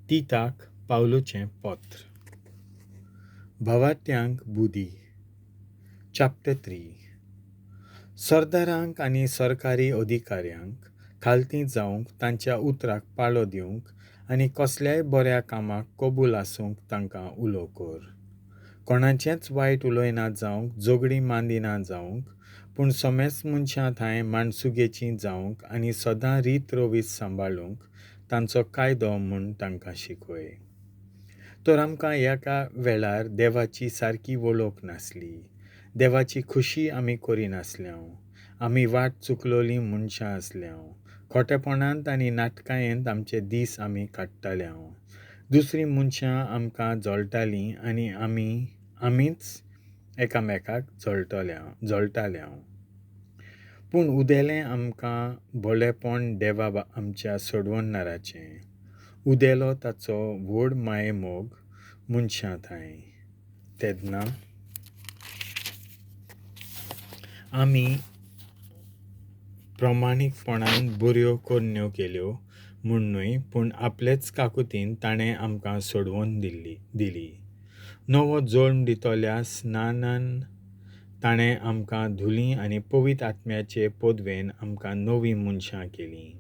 तिताक पावलूचें पत्र. भावार्थ्यांक बुदी. चॅप्टर 3. सरदारांक आनी सरकारी अधिकाऱ्यांक खालती जावंक, तांच्या उतराक पाळो दिवंक आनी कसल्याय बऱ्या कामाक कबूल आसूंक तांकां उलो कर. कोणाचेंच वायट उलयना जावंक, झगडीं मांदिना जावंक, पूण समेस्त मनशां थांय माणसुगेचीं जावंक आनी सदां रीत रवीस सांबाळूंक तांचो कायदो म्हूण तांकां शिकय. तर आमकां एका वेळार देवाची सारकी वळख नासली, देवाची खुशी आमी करिनासल्यांव, आमी वाट चुकलोलीं मनशां आसल्यांव, खोटेपणांत आनी नाटकायेंत आमचे दीस आमी काडटाल्यांव. दुसरीं मनशां आमकां जळटालीं आनी आमी आमीच एकामेकाक जळटाल्यांव. पूण उदेलें आमकां भोलेपण देवा आमच्या सोडवणाराचें, उदेलो ताचो व्हड मायेमोग मनशां थांय. तेन्ना आमी प्रमाणीकपणान बऱ्यो करण्यो केल्यो म्हूण न्हय, पूण आपलेच काकुतीन ताणें आमकां सोडवून दिली. नवो जल्म दितल्या स्नानान ताणें आमकां धुली आनी पवित्र आत्म्याचे पदवेन आमकां नवीं मनशां केलीं.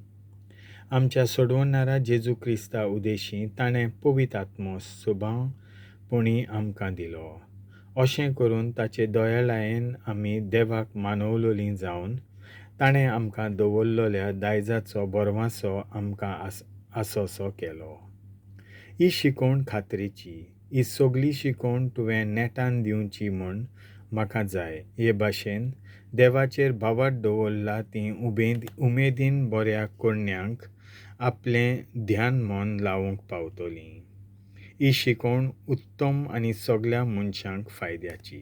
आमच्या सोडवणारा जेजू क्रिस्ता उदेशी ताणें पवित्र आत्मो सभावपणी आमकां दिलो. अशें करून ताचे दयाळायेन आमी देवाक मानवलोलीं जावन ताणें आमकां दवरलेल्या दायजाचो बरवासो आमकां आसोसो केलो. ही शिकवण खात्रेची, ही सगली शिकवण तुवें नेटान दिवची म्हूण म्हाका जाय. हे भाशेन देवाचेर भावार्थ दवरला ती उमेदीन बऱ्या करण्यांक आपलें ध्यान मन लावंक पावतलीं. ही शिकवण उत्तम आनी सगल्या मनशांक फायद्याची.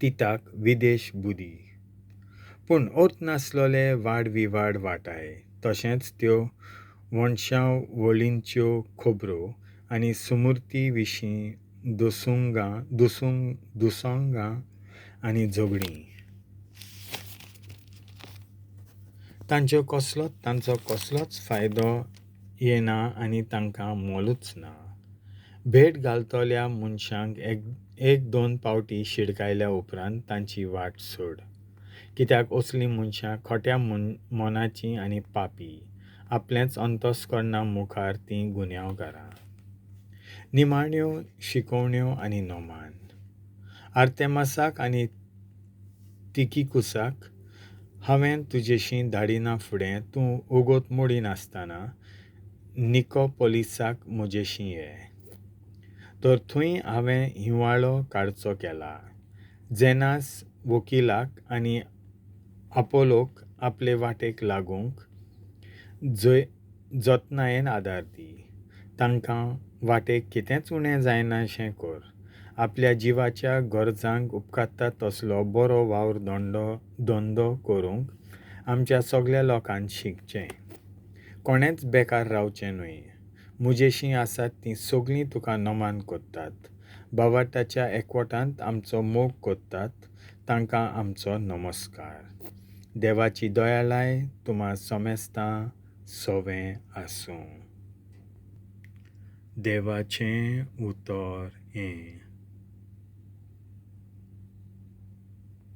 तिताक विदेश बुदी. पूण अर्थ नासलोले वाड विवाड वाटाय, तशेंच त्यो वंशावळींच्यो खबरो आनी सुमुर्ती विशीं दुसंगां आनी झगडीं. तांचो कसलोच फायदो येना आनी तांकां मोलूच ना. भेट घालतल्या मनशांक एक दोन पावटी शिडकायल्या उपरांत तांची वाट सोड. कित्याक असलीं मनशां खोट्या मनाचीं आनी पापी, आपलेंच अंतस्करणा मुखार तीं गुन्यांवकारां. निमाण्यो शिकवण्यो आनी नोमान. आर्तेमासाक आनी तिकिकुसाक हांवें तुजेशी धाडिना फुडें तूं ओगोत मोडिनासतना निकोपोलिसाक म्हजेशी ये. तर थंय हांवें हिंवाळो काडचो केला. जेनास वकिलाक आनी आपोलोक आपले वाटेक लागूंक जतनायेन आदार दी. तांकां वाटेक कितेंच उणें जायनाशें कर. आपल्या जिवाच्या गरजांक उपकारता तसलो बरो वावर धंदो करूंक आमच्या सगल्या लोकांक शिकचें. कोणेंच बेकार रावचें न्हय. म्हजेशीं आसात तीं सगलीं तुका नमान करतात. भावार्थाच्या एकवटांत आमचो मोग करतात तांकां आमचो नमस्कार. देवाची दयाळाय तुमा समेस्तां सवें आसूं. देवाचें उतर हें.